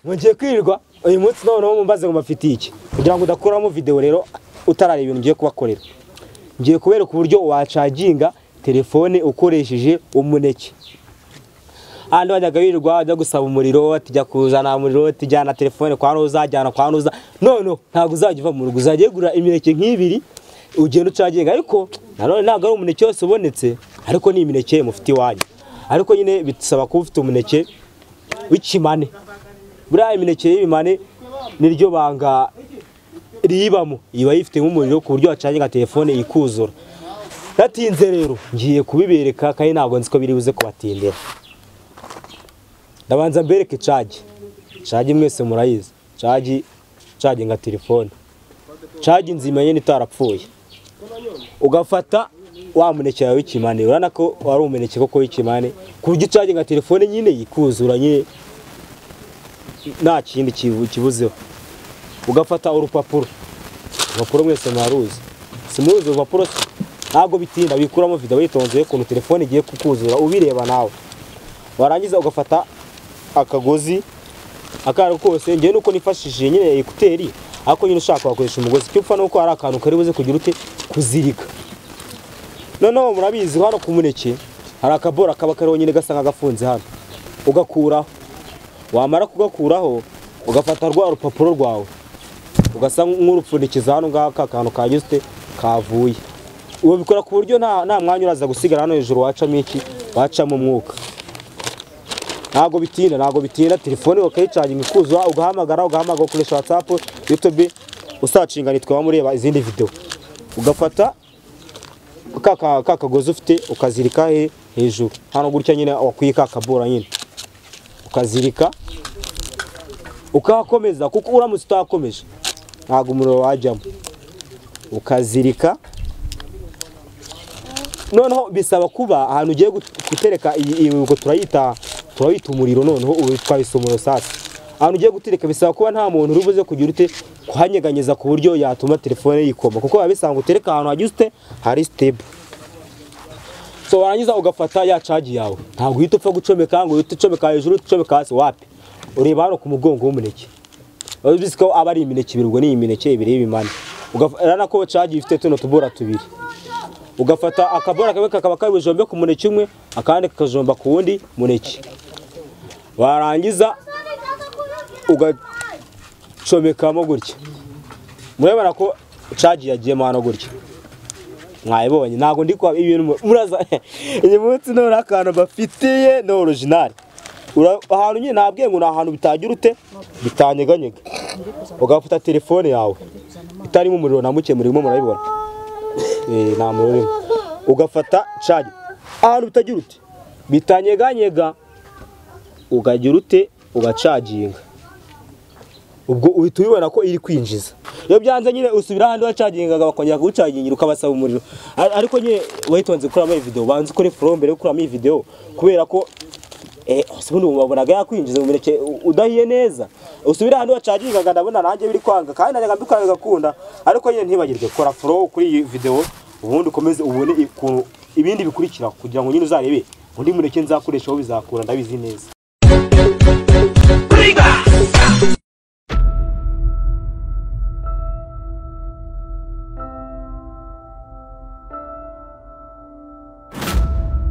Ngiye kwirirwa uyu munsi noneho mumbaze ngo mafite iki kugira ngo udakuramo video. Rero utarareba ibintu ngiye kubakorera, ngiye kubereka uburyo wacaginga telefone ukoresheje umuneke. Ahandi wajyaga wirirwa wajya gusaba umuriro, tujya kuzana umuriro, tujyana telefone kwa Roza, jyana kwa Roza. None ntabwo uzajya uva mu rugo, uzajya gura imineke nk'ibiri ugenda ucaginga. Ariko nanone ntabwo ari umuneke wose ubonetse, ariko ni imineke mufite iwanyu. Ariko nyine bisaba kuba ufite umuneke w'ikimane. Buriya imineke y'ibimane niryo banga riyibamo, iba yifite nk'umuriro ku buryo wacaginga telefone ikuzura. Natinze rero ngiye kubibereka kandi ntabwo nzi ko biri buze kubatindira. Ndabanza mbereke charge. Charge mwese murayizi. Charge caginga telefone. Charge nzima nyene itarapfuye. Ugafata wa muneke wawe w'ikimane, urabona ko wari umuneke koko w'ikimane, ku buryo caginga telefone nyine yikuzura nyine nta kindi kibuzeho. Ugafata urupapuro. Urupapuro mwese muraruzi. Simuzi urupapuro ntabwo bitinda, bikuramo video witonze ukuntu telefone igiye kukuzura ubireba nawe. Warangiza ugafata akagozi akari kose, ngiye nuko nifashishije nyine ekuteri, ariko nyine ushaka wakoresha umugozi. Icyo upfa nuko hari akantu kari buze kugira ute kuzirika. Noneho murabizi hano ku muneke hari akabora kaba kariho nyine gasa nk'agafunze hano, ugakuraho. Wamara kugakuraho ugafata rwa rupapuro rwawe ugasa nk'urupfundikiza hano ngaha ka kantu kagize kavuye. Ubu bikora ku buryo nta mwanya uraza gusigara hano hejuru wacamo iki, wacamo umwuka. Ntabwo bitinda, ntabwo bitinda, telefone ukayicaginga ikuzura, ugahamagara ukoresha WhatsApp, YouTube, usacinga nitwe wamureba izindi video. Ugafata ka kagozi ufite ukazirika he hejuru hano gutya nyine wakwiye ka kabora nyine ukazirika ukakomeza, kuko uramutse utakomeje ntabwo umuriro wajyamo. Ukazirika. Noneho bisaba kuba ahantu ugiye gutereka iyi ngo turayita umuriro, noneho ubu twabise umuriro sasa. Ahantu ugiye gutereka bisaba kuba nta muntu uri buze kugira ute kuhanyeganyeza ku buryo yatuma telefone yikoma, kuko babisanga utereka ahantu hagize ute hari stable. So warangiza ugafata ya charge yawe, ntabwo uhita upfa gucomeka ngo uhite ucomeka hejuru ucomeka hasi, wapi. Ureba hano ku mugongo w'umuneke, ubizi ko aba ari imineke ibiri, ubwo ni imineke ibiri y'ibimane. Urabona ko charge ifite tuno tubora tubiri. Ugafata akabora kamwe kakaba kari bujombe ku muneke umwe, akandi kakajomba ku wundi muneke. Warangiza ugacomekamo gutya. Murabona ko charge yagiyemo hano gutya. Mwayibonye, ntabwo ndi kwa ibintu muraza. Uyu munsi none akantu bafitiye no original. Ahantu nyine nabwiye ngo ni ahantu bitagira ute bitanyeganyega. Ugafata telefone yawe itarimo umuriro na muke, murimo murabibona. Nta muriro urimo. Ugafata charge ahantu bitagira ute bitanyeganyega, ukagira ute ugacaginga. Ubwo uhita ubibona ko iri kwinjiza. Iyo byanze nyine usubira ahandi wacagingaga bakongera kugucagingira ukabasaba umuriro. Ariko nyine witonze kuramo iyi video, banze ukore follow mbere yo kuramo iyi video, kubera ko ubundi wabonaga yakwinjiza mu muneke udahiye neza. Usubira ahandi wacagingaga ndabona nanjye biri kwanga, kandi najyaga mbikora bigakunda. Ariko nyine ntibagirwe kora follow kuri iyi video, ubundi ukomeze ubone ibindi bikurikira kugira ngo nyine uzarebe undi muneke nzakoresha aho bizakura, ndabizi neza.